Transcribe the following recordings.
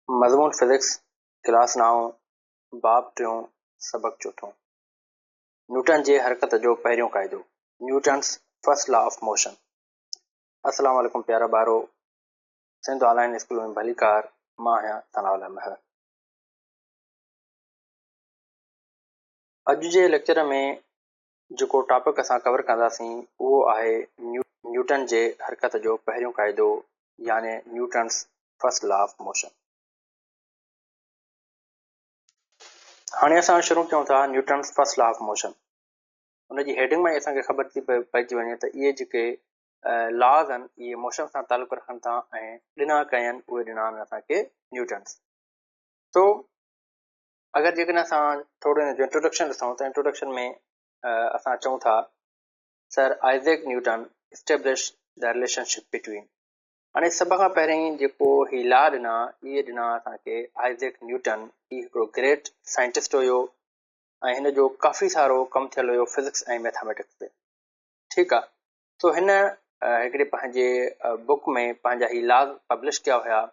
مضمون physics class نائون باب ٽيون سبق چوٿون نيوٽن جي حرڪت جو پهريون قاعدو Newton's first law of motion السلام عليڪم پيارا ٻارو سنڌ آن لائن اسڪول ۾ ڀليڪار مان آهيان ثناء الله مهر اڄ جي ليڪچر ۾ جيڪو ٽاپڪ اسان ڪور ڪنداسين اهو آهي نيوٽن جي حرڪت جو پهريون قاعدو يعني Newton's first law of motion. هاڻي اسان شروع ڪيون ٿا Newton's first law of motion. ان جي هيڊنگ مان ئي اسان کي خبر ٿي پئجي وڃي ته اهي جيڪي لاز آهن اهي موشن سان تعلق رکن ٿا ۽ ڏنا ڪنهن اهي ڏنا آهن اسان کي نيوٽنس. سو اگر جيڪڏهن اسان ٿورو ان جو انٽروڊڪشن ڏسون ته انٽروڊڪشن ۾ اسان چئون ٿا sir Isaac Newton establish the relationship between هاڻي سڀ کان پهرين جيڪو هي لا ڏنا اهي ڏنا اسان کي آئزڪ نيوٽن هي هڪڙو گريٽ سائنٽسٽ هيو ۽ هن جو ڪافي سارو ڪم ٿيل هيو فزڪس ۽ ميٿاميٽڪس تي ٺيڪ آ سو هن هڪڙي پنهنجي بڪ ۾ پنهنجا هي لاز پبلش ڪيا هيا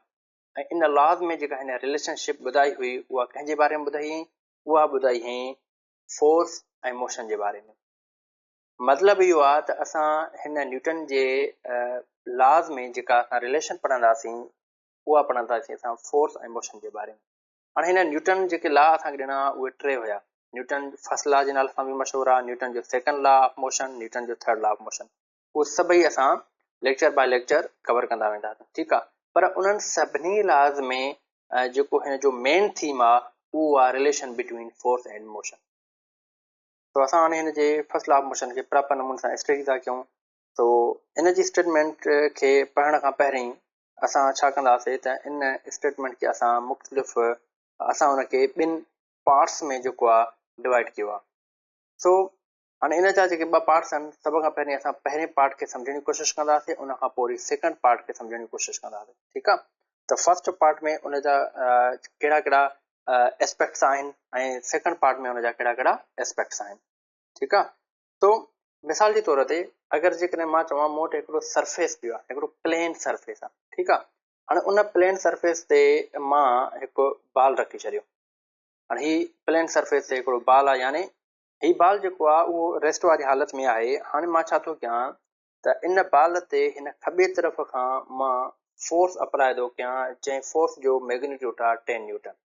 ۽ ان لاز ۾ جيڪا هن رليشن شپ ٻڌائي هئي اها ڪنهن جي باري ۾ ٻڌائي هئي؟ اها ٻڌائي هئي فورس ۽ موشن جي باري ۾. مطلب اهو آهي ته اسان هن نيوٽن جي لاز ۾ جيڪا اسان رليشن پڙهنداسين اها پڙهنداسين اسان فورس ۽ موشن جي باري ۾. هاڻي هن نيوٽن جيڪي لا اسان کي ڏنا اهي ٽي هيا. نيوٽن فرسٽ لا جي نالي سان به مشهور آهي، نيوٽن جو second law of motion, Newton جو ٿرڊ لا آف موشن. اهي سڀئي اسان ليڪچر باء ليڪچر ڪور ڪندا وينداسين ٺيڪ آ پر انهن سڀني لاز ۾ جيڪو هن جو مين ٿيم آ اهو آ relation between force and motion تو اسان هاڻي هن جي فرسٽ لا آف موشن کي پراپر نموني سان اسٽڊي ٿا ڪيون تو ان جي اسٽيٽمينٽ کي پڙهڻ کان پهرين اسان ڇا ڪنداسين ته ان اسٽيٽمينٽ کي اسان مختلف اسان ان کي ٻن پارٽس ۾ جيڪو آ ڊوائيڊ ڪيو آ سو هاڻي ان جا جيڪي ٻه پارٽس آهن سڀ کان پهرين اسان پهرين پارٽ کي سمجهڻ جي ڪوشش ڪنداسين ان کان پوء وري سيڪنڊ پارٽ کي سمجهڻ جي ڪوشش ڪنداسين ٺيڪ آهي ته فرسٽ پارٽ ۾ ان جا ڪهڙا ڪهڙا اسپيڪٽس آهن ۽ سيڪنڊ پارٽ ۾ ان جا ڪهڙا ڪهڙا اسپيڪٽس آهن ٺيڪ آهي تو مثال جي طور تي اگر جيڪڏهن مان چوان مون وٽ هڪڙو سرفيس پيو آهي هڪڙو پلين سرفيس آهي ٺيڪ آهي هاڻي ان پلين سرفيس تي مان هڪ بال رکي ڇڏيو هاڻي هي پلين سرفيس تي هڪڙو بال آهي يعني هي بال جيڪو آهي اهو ريسٽ واري حالت ۾ آهي. هاڻي مان ڇا ٿو ڪيان ته ان بال تي هن کٻي طرف کان مان فورس اپلاء ٿو ڪيان جنهن فورس جو ميگنيٽيوڊ آهي ٽين نيوٽن.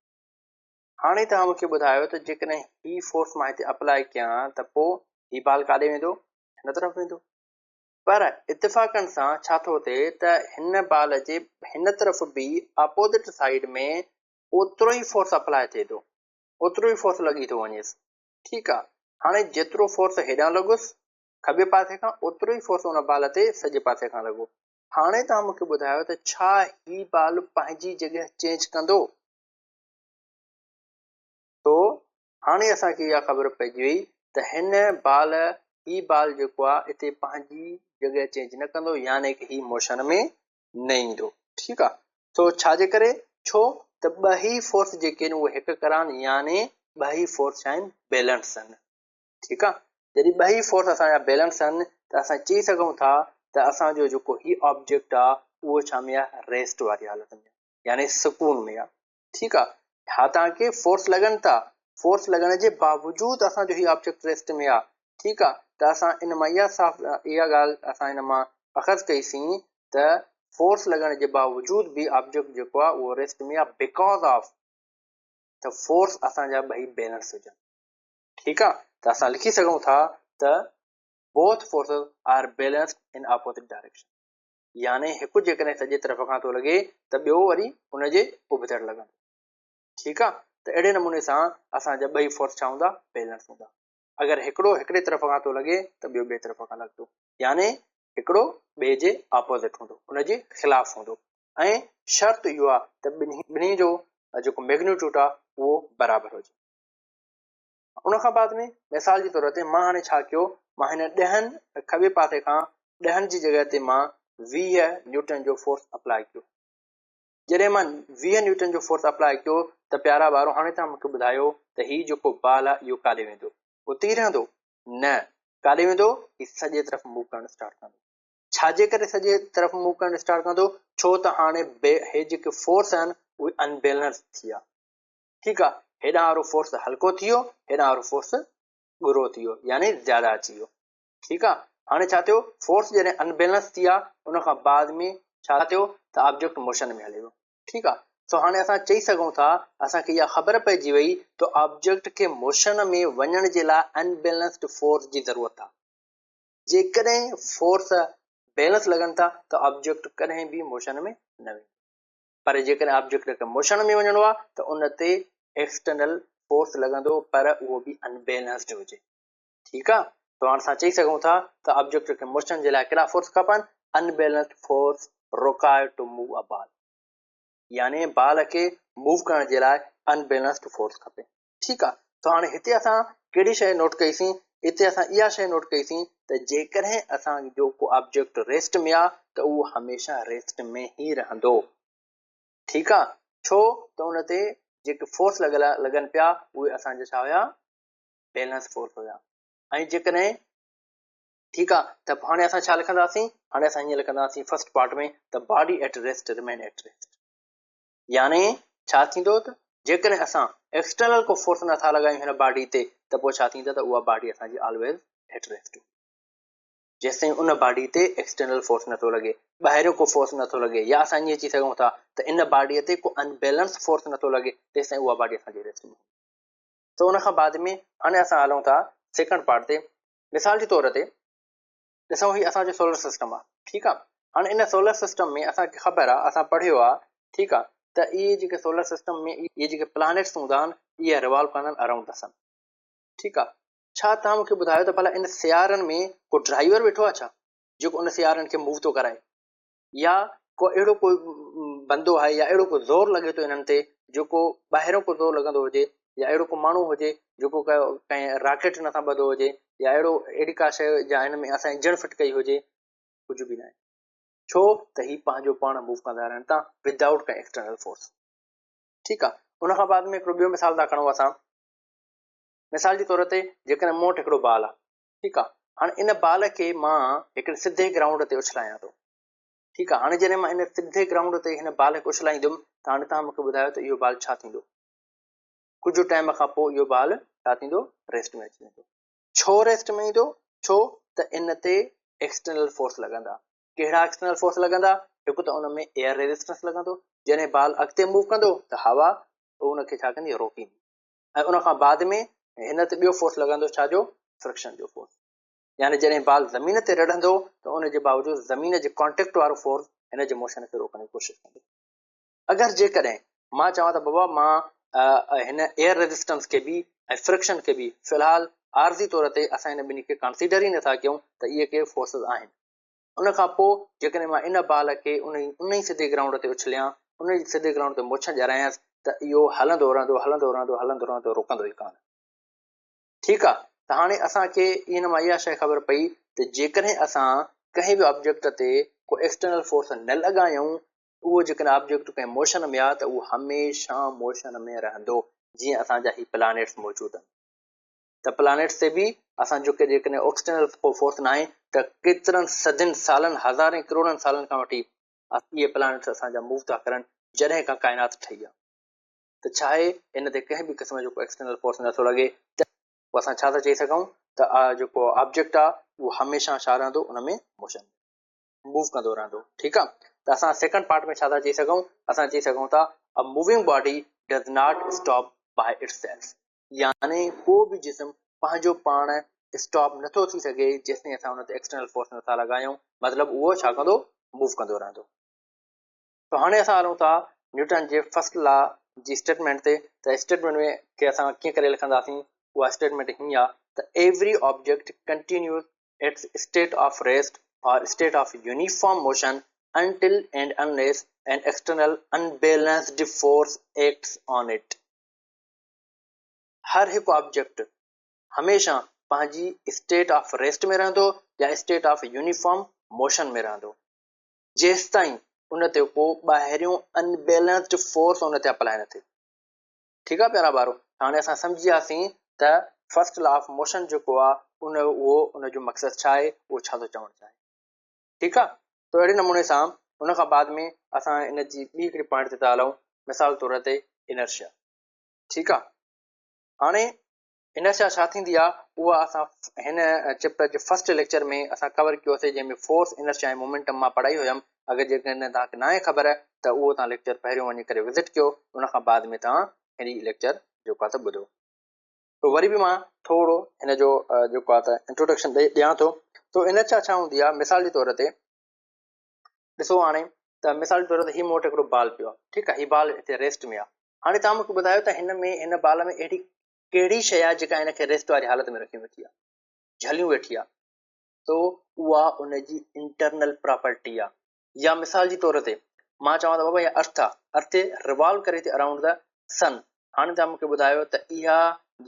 هاڻي توهان مون کي ٻڌايو ته جيڪڏهن هي فورس مان هتي اپلاء ڪيان ته پوء هي بال ڪاڏي ويندو؟ هن طرف ويندو. پر اتفاقن سان ڇا ٿو ٿئي ته هن بال جي هن طرف به اپوزٽ سائيڊ ۾ اوترو ئي فورس اپلاء ٿئي ٿو. اوترو ئي فورس لڳي ٿو وڃيس. ٺيڪ آ هاڻي جيترو فورس هيڏانهن لڳس کٻي پاسي کان اوترو ئي فورس ان بال تي سڄي پاسي کان لڳو. هاڻي توهان مون کي ٻڌايو ته ڇا هي بال پنهنجي جڳهه چينج ڪندو؟ تو هاڻي اسان کي اها خبر پئجي وئي ته هن بال هي بال جيڪو آ اتي پنهنجي جڳهه چينج نه ڪندو يعني ڪه هي موشن ۾ نه ايندو ٺيڪ آ سو ڇا جي ڪري ڇو ته ٻهي فورس جيڪي آهن اهي هڪ ڪران يعني ٻهي فورس ڇا آهن بيلنس آهن ٺيڪ آ جڏهن ٻهي فورس اسان جا بيلنس آهن ته اسان چئي سگهون ٿا ته اسان جو جيڪو هي آبجيڪٽ آ اهو ڇا ۾ آ ريسٽ واري حالت ۾ يعني سڪون ۾ آ ٺيڪ آ ها توهان کي فورس لڳن ٿا فورس لڳڻ جي باوجود اسان جو هي آبجيڪٽ ريسٽ ۾ آ ٺيڪ آ ته اسان ان مان اها صاف اها ڳالهه اسان ان مان اخذ ڪئي سين ته فورس لڳڻ جي باوجود به آبجيڪٽ جيڪو آ اهو ريسٽ ۾ آ because of ته فورس اسان جا ٻئي بيلنس هجن ٺيڪ آ ته اسان لکي سگهون ٿا ته both forces are balanced in opposite direction يعني هڪ جيڪڏهن سڄي طرف کان ٿو لڳي ته ٻيو وري ان جي ابتڙ لڳندو. ٺيڪ آ ته اهڙي نموني سان اسان جا ٻئي فورس ڇا هوندا بيلنس هوندا. اگر هڪڙو هڪڙي طرف کان ٿو لڳي ته ٻيو ٻئي طرف کان لڳندو يعني هڪڙو ٻئي جي آپوزٽ هوندو ان جي خلاف هوندو ۽ شرط اهو آ ته ٻنهي جو جيڪو ميگنيٽيوڊ آ اهو برابر هجي. ان کان بعد ۾ مثال جي طور تي مان هاڻي ڇا ڪيو مان هن ڏهن کٻي پاسي کان ڏهن جي جڳهه تي مان 20 نيوٽن جو فورس اپلاء ڪيو جڏهن مان 20 نيوٽن جو فورس اپلاء ڪيو ته پيارا ٻارو هاڻي توهان مونکي ٻڌايو ته هي جيڪو بال آهي اهو ڪاڏي ويندو اتي ئي رهندو نه ڪاڏي ويندو هي سڄي طرف موو ڪرڻ اسٽارٽ ڪندو ڇا جي ڪري سڄي طرف موو ڪرڻ اسٽارٽ ڪندو ڇو ته هاڻي هي جيڪي فورس آهن اهي انبيلنس ٿي ويا. ٺيڪ آ، هيڏانهن وارو فورس هلڪو ٿي ويو، هيڏانهن وارو فورس ڳرو ٿي ويو يعني زياده اچي ويو. ٺيڪ آ، هاڻي ڇا ٿيو، فورس جڏهن انبيلنس ٿي آ ان کان بعد ۾ ڇا ٿيو ته آبجيڪٽ موشن ۾ هلي ويو. ٺيڪ آ، سو هاڻي اسان چئي سگهون ٿا، اسان کي اها خبر پئجي وئي ته آبجيڪٽ کي موشن ۾ وڃڻ جي لاء انبيلنسڊ فورس جي ضرورت آ. جيڪڏهن فورس بيلنس لڳن ٿا ته آبجيڪٽ ڪڏهن به موشن ۾ نه ويندو، پر جيڪڏهن آبجيڪٽ کي موشن ۾ وڃڻو آ ته ان تي ايڪسٽرنل فورس لڳندو، پر اهو به انبيلنسڊ هجي. ٺيڪ آ، ته هاڻ اسان چئي سگهون ٿا ته آبجيڪٽ کي موشن جي لاء ڪهڙا فورس کپن؟ Unbalanced force required to move a ball, يعني بال کي موو ڪرڻ جي لاء انبيلنسڊ فورس کپي. ٺيڪ آ، ته هاڻي هتي اسان ڪهڙي شيء نوٽ ڪئي سين؟ هتي اسان اها شيء نوٽ ڪئي سين ته جيڪڏهن اسان جو ڪو آبجيڪٽ ريسٽ ۾ آ ته اهو هميشه ريسٽ ۾ ئي رهندو. ٺيڪ آ، ڇو ته ان تي جيڪي فورس لڳل لڳن پيا اهي اسان جا ڇا هيا؟ بيلنس فورس هيا. ۽ جيڪڏهن ٺيڪ آ ته هاڻي اسان ڇا لکنداسين؟ هاڻي اسان ائين لکنداسين فرسٽ پارٽ ۾ ته body at rest remain at rest, يعني ڇا ٿيندو ته جيڪڏهن اسان ايڪسٽرنل ڪو فورس نٿا لڳايون هن باڊي تي ته پوء ڇا ٿيندو ته اها باڊي اسان جي آلويز ايٽ ريسٽ هوندي، جيستائين ان باڊي تي ايڪسٽرنل فورس نٿو لڳي، ٻاهريون ڪو فورس نٿو لڳي، يا اسان ائين چئي سگهون ٿا ته ان باڊي تي ڪو انبيلنس فورس نٿو لڳي تيستائين اها باڊي اسان جي ريسٽ ۾ هوندي. ته ان کان بعد ۾ هاڻي اسان هلون ٿا سيڪنڊ پارٽ تي. مثال جي طور تي ڏسون هي اسان جو سولر سسٽم آ. ٺيڪ آ، هاڻي ان سولر سسٽم ۾ اسان کي خبر آ، اسان پڙهيو آ، ٺيڪ آ، ته اهي جيڪي سولر سسٽم ۾ اهي جيڪي پلانيٽس هوندا آهن اهي ريوالو ڪندا آهن اراؤنڊ the سن. ٺيڪ آ، ڇا توهان مون کي ٻڌايو ته ڀلا ان سيارن ۾ ڪو ڊرائيور ويٺو آ ڇا جيڪو ان سيارن کي موو ٿو ڪرائي، يا ڪو اهڙو ڪو بندو آهي يا اهڙو ڪو زور لڳي ٿو انهن تي جيڪو ٻاهريون ڪو زور لڳندو هجي، يا اهڙو ڪو ماڻهو هجي جيڪو ڪنهن راڪيٽ هن سان ٻڌو هجي، يا اهڙو اهڙي ڪا شيء جا هن ۾ اسان انجڻ فٽ ڪئي هجي؟ ڪجهه به ناهي. ڇو ته هي پنهنجو پاڻ موو ڪندا رهن ٿا ودائوٽ ڪنهن ايڪسٽرنل فورس. ٺيڪ آهي، ان کان بعد ۾ هڪڙو ٻيو مثال ٿا کڻون اسان. مثال جي طور تي جيڪڏهن مون وٽ هڪڙو بال آهي، ٺيڪ آ، هاڻي ان بال کي مان هڪڙي سڌي گرائونڊ تي اڇلايان ٿو. ٺيڪ آ، هاڻي جڏهن مان ان سڌي گرائونڊ تي هن بال کي اڇلائيندم ته هاڻي توهان مونکي ٻڌايو ته اهو بال ڇا ٿيندو؟ ڪجهه ٽائيم کان پوء اهو بال ڇا ٿيندو؟ ريسٽ ۾ اچي ويندو. ڇو ريسٽ ۾ ايندو؟ ڇو ته ان تي ايڪسٽرنل فورس لڳندا. ڪهڙا ايڪسٽرنل فورس لڳندا؟ هڪ ته ان ۾ ايئر ريزسٽنس لڳندو، جڏهن بال اڳتي موو ڪندو ته هوا ان کي ڇا ڪندي؟ روڪيندي. ۽ ان کان بعد ۾ هن تي ٻيو فورس لڳندو ڇا جو؟ فرڪشن جو فورس، يعني جڏهن بال زمين تي رڙهندو ته ان جي باوجود زمين جي ڪانٽيڪٽ وارو فورس هن جي موشن کي روڪڻ جي ڪوشش ڪندو. اگر جيڪڏهن مان چوان ته بابا مان هن ايئر ريزسٽنس کي به ۽ فرڪشن کي به في الحال عارضي طور تي اسان هن ٻنهي کي ڪنسيڊر ئي نٿا ڪيون ته اهي ڪي فورسز آهن، ان کان پوء جيڪڏهن مان ان بال کي انهي سڌي گرائونڊ تي اڇليان، انهي سڌي گرائونڊ تي مڇ ڄارايانس ته اهو هلندو رهندو، هلندو رهندو، هلندو رهندو، رڪندو ئي ڪانه. ٺيڪ آ، ته هاڻي اسان کي ان مان اها شيء خبر پئي ته جيڪڏهن اسان ڪنهن به آبجيڪٽ تي ڪو ايڪسٽرنل فورس نه لڳايون، اهو جيڪڏهن آبجيڪٽ ڪنهن موشن ۾ آ ته اهو هميشه موشن ۾ رهندو، جيئن اسان جا هي پلانيٽس موجود آهن. ته پلانيٽس تي به اسان جو جيڪڏهن ايڪسٽرنل ڪو فورس ناهي ته ڪيترن صدين سالن، هزارين ڪروڙن سالن کان وٺي اهي پلانيٽس اسان جا موو ٿا ڪرن جڏهن کان ڪائنات ٺهي آهي ته ڇا آهي ان تي ڪنهن به قسم جو ڪو ايڪسٽرنل فورس نٿو لڳي ته پوء اسان ڇا ٿا چئي سگهون ته جيڪو آبجيڪٽ آهي اهو هميشه ڇا رهندو ان ۾ موشن موو ڪندو رهندو. ٺيڪ آ، ته اسان سيڪنڊ پارٽ ۾ ڇا ٿا چئي سگهون؟ اسان چئي سگهون ٿا a moving body does not stop by itself، يعني ڪو به جسم پنهنجو پاڻ اسٽاپ نٿو ٿي سگهي جيستائين اسان ان تي ايڪسٽرنل فورس نٿا لڳايون، مطلب اهو ڇا ڪندو؟ موو ڪندو رهندو. ته هاڻي اسان هلون ٿا نيوٽن جي فرسٽ لا جي اسٽيٽمينٽ تي، ته اسٽيٽمينٽ ۾ کي اسان ڪيئن ڪري لکنداسين؟ اها اسٽيٽمينٽ هيئن آ ته every object continues its state of rest or state of uniform motion until and unless an external unbalanced force acts on it. هر هڪ آبجيڪٽ هميشه پنهنجي اسٽيٽ آف ريسٽ ۾ رهندو يا اسٽيٽ آف يونيفارم موشن ۾ رهندو جيستائين ان تي ڪو ٻاهريون انبيلنسڊ فورس ان تي اپلائي نه ٿئي. ٺيڪ آ پيارا ٻارو، هاڻي اسان سمجهي وياسين ته فرسٽ لا آف موشن جيڪو آ ان اهو ان جو مقصد ڇا آهي، اهو ڇا ٿو چوڻ چاهي. ٺيڪ آ، تو اهڙي نموني سان ان کان بعد ۾ اسان ان جي ٻي هڪڙي پوائنٽ تي ٿا هلون. مثال طور تي انرشيا. ٺيڪ آ، هاڻي انرشيا ڇا ٿيندي آ اها اسان هن چيپٽر جي فرسٽ ليڪچر ۾ اسان ڪور ڪيوسي جنهن ۾ فورس، انرشيا ۽ مومينٽم مان پڙهائي هيم. اگر جيڪڏهن توهان کي ناهي خبر ته اهو توهان ليڪچر پهريون وڃي ڪري وزٽ ڪيو، ان کان بعد ۾ توهان هي ليڪچر جيڪو آ ته ٻڌو. تو وري به مان ٿورو هن جو جيڪو آ ته انٽروڊڪشن ڏيان ٿو. تو انرشيا ڇا هوندي آ؟ مثال جي طور تي ڏسو هاڻي ته مثال جي طور تي هي مون وٽ هڪڙو بال پيو آ، ٺيڪ آ، هي بال هتي ريسٽ ۾ آ. هاڻي توهان مون کي ٻڌايو ته هن ۾ هن بال ۾ اهڙي ڪهڙي شيء آ جيڪا هن کي ريسٽ واري حالت ۾ رکيون ويٺي آ، جهليون ويٺي آ؟ تو اها ان جي انٽرنل پراپرٽي آ. يا مثال جي طور تي مان چوان ته بابا اها ارٿ آ، ارٿ ريوالو ڪري ٿي اراؤنڊ the سن. هاڻي توهان مون کي ٻڌايو ته اها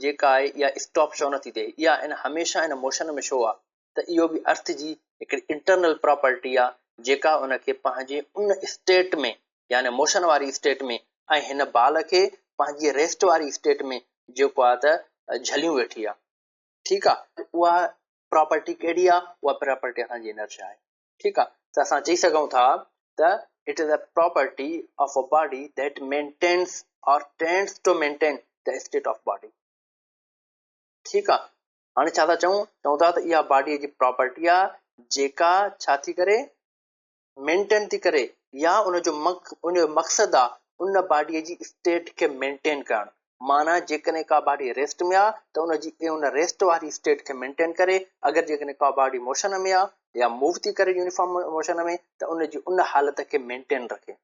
جيڪا آهي اها اسٽاپ ڇو نٿي ٿئي؟ اها ان هميشه ان موشن ۾ ڇو آ؟ ته اهو به ارٿ جي هڪڙي انٽرنل پراپرٽي آ جيڪا ان کي پنهنجي ان اسٽيٽ ۾ يعني موشن واري اسٽيٽ ۾ ۽ هن بال کي پنهنجي ريسٽ واري اسٽيٽ ۾ جيڪو آ ته جهليون ويٺي آ. ٺيڪ آ، اها پراپرٽي ڪهڙي آ؟ اها پراپرٽي اسان جي انرشيا آهي. ٺيڪ آ، ته اسان چئي سگهون ٿا ته it is a property of a body that maintains or tends to maintain the state of body. ٺيڪ آ، هاڻي ڇا ٿا چئون؟ چئون ٿا ته اها باڊيء جي پراپرٽي آ جيڪا ڇا ٿي ڪري؟ مينٽين ٿي ڪري يا ان جو ان جو مقصد آ ان باڊيء جي اسٽيٽ کي مينٽين ڪرڻ. معنيٰ جيڪڏهن ڪا باڊي ريسٽ ۾ آ ته ان جي ان ريسٽ واري اسٽيٽ کي مينٽين ڪري، اگر جيڪڏهن ڪا باڊي موشن ۾ آ يا موو ٿي ڪري يونيفارم موشن ۾ ته ان جي ان حالت کي مينٽين رکي.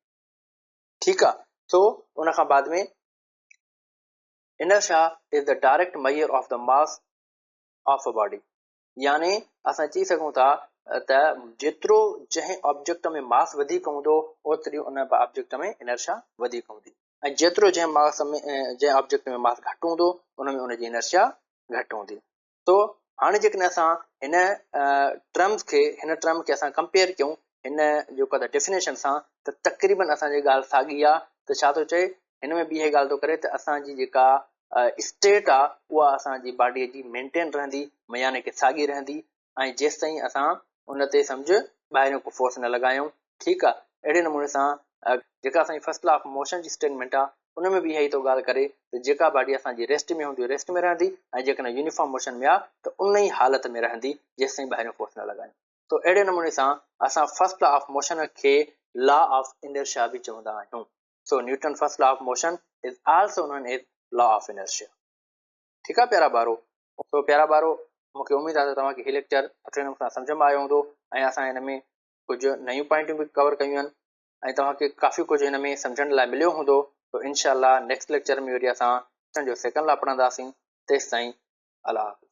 ٺيڪ آ، سو ان کان بعد ۾ Inertia is the direct measure of the mass of a body يعني اسان چئي سگهون ٿا ته جيترو جنهن آبجيڪٽ ۾ ماس وڌيڪ هوندو اوتري ان آبجيڪٽ ۾ انرشيا وڌيڪ هوندي ۽ جيترو جنهن ماس ۾ جنهن آبجيڪٽ ۾ ماس گهٽ هوندو ان ۾ ان جي انرشيا گهٽ هوندي. سو هاڻي جيڪڏهن اسان هن ٽرمز کي هن ٽرم کي اسان ڪمپيئر ڪيون هن جيڪو آهي ڊيفينيشن سان ته تقريبن اسان جي ڳالهه ساڳي آهي ته ڇا ٿو چئي هن ۾ به اها ڳالهه ٿو ڪري ته اسان جي جيڪا اسٽيٽ آهي اها اسان جي باڊي جي مينٽين رهندي يعني ڪي ساڳي رهندي ۽ جيستائين اسان ان تي سمجھ ٻاهريون ڪو فورس نه لڳايون. ٺيڪ آ، اهڙي نموني سان جيڪا اسان جي فرسٽ لا آف موشن جي اسٽيٽمينٽ آ ان ۾ به اها ئي ٿو ڳالهه ڪري ته جيڪا باڊي اسان جي ريسٽ ۾ هوندي ريسٽ ۾ رهندي ۽ جيڪڏهن يونيفارم موشن ۾ آ ته ان ئي حالت ۾ رهندي جيستائين ٻاهريون فورس نه لڳايون. سو اهڙي نموني سان اسان فرسٽ لا آف موشن کي لا آف انرشيا به چوندا آهيون. So Newton first law of motion is also known as law of inertia. ٺيڪ آ پيارا ٻارو. سو پيارا ٻارو مون کي اميد آ ته توهان کي هي ليڪچر سٺي نموني سان سمجهه ۾ آيو هوندو ۽ اسان هن ۾ ڪجهه نيون پوائنٽون به ڪور ڪيون آهن ۽ توهان کي ڪافي ڪجهه هن ۾ سمجهڻ لاء مليو هوندو. سو انشاء الله نيڪسٽ ليڪچر ۾ وري اسان جو سيڪنڊ لا پڙهنداسين. تيستائين الله حافظ.